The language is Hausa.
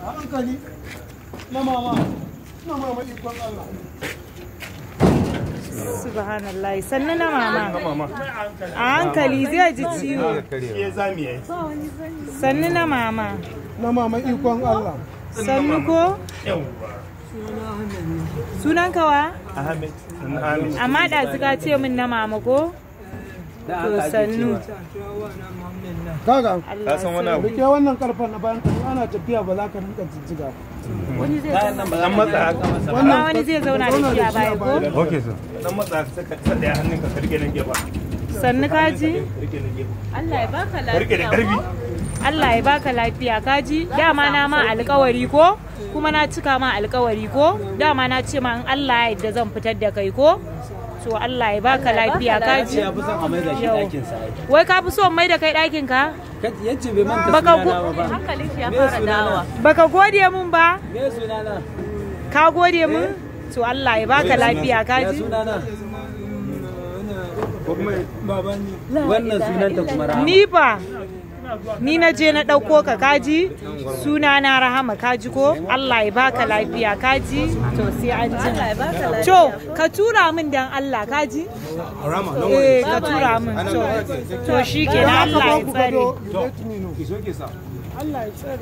A hankali. Na mama. Na mama ikon Allah. Subhanallah. Sannu na mama. A hankali zai ji ciwo. Sannu na mama. Na mama ikon Allah. Sannu ko? Sunan kawa? Ahmed. Amma da suka ce min na mama ko? To sannu. Kaga. Allah san wani abu? Rike wannan karfan na bayan ka ana tafiya ba za ka rinka jijjiga. Dan matsa haka. Amma wani zai zauna da shi a baya ko? Okay sir. Dan matsa saka sa daya hannunka ka rike nan gefa. Sannu kaji? Rike nan gefa. Allah ya baka Ka rike da lafiya. karfi. Allah ya baka lafiya kaji? Dama na ma alkawari ko? Kuma na cika ma alkawari ko? Dama na ce ma in Allah ya yarda zan fitar da kai ko? To Allah ya baka lafiya kaji? Ya fi son a mai da shi Yau. ɗakin sa ai. Wai ka fi so mai da kai ɗakin ka? Yace bai manta Baka sunana ba. Hankalin shi ya Me fara sunana? dawa. Baka gode mun ba? Me sunana? Ka gode mun? To Allah ya baka lafiya Ya kaji? sunana? Ko kuma Wannan sunanta kuma Rahama. Ni ba ni na je na ɗauko ka kaji suna na Rahama kaji ko Allah ya baka lafiya kaji to sai an ji Allah ya baka lafiya. to ka tura min dan Allah kaji eh ka tura min to to shikenan Allah ya tsare Let me know. Allah ya tsare.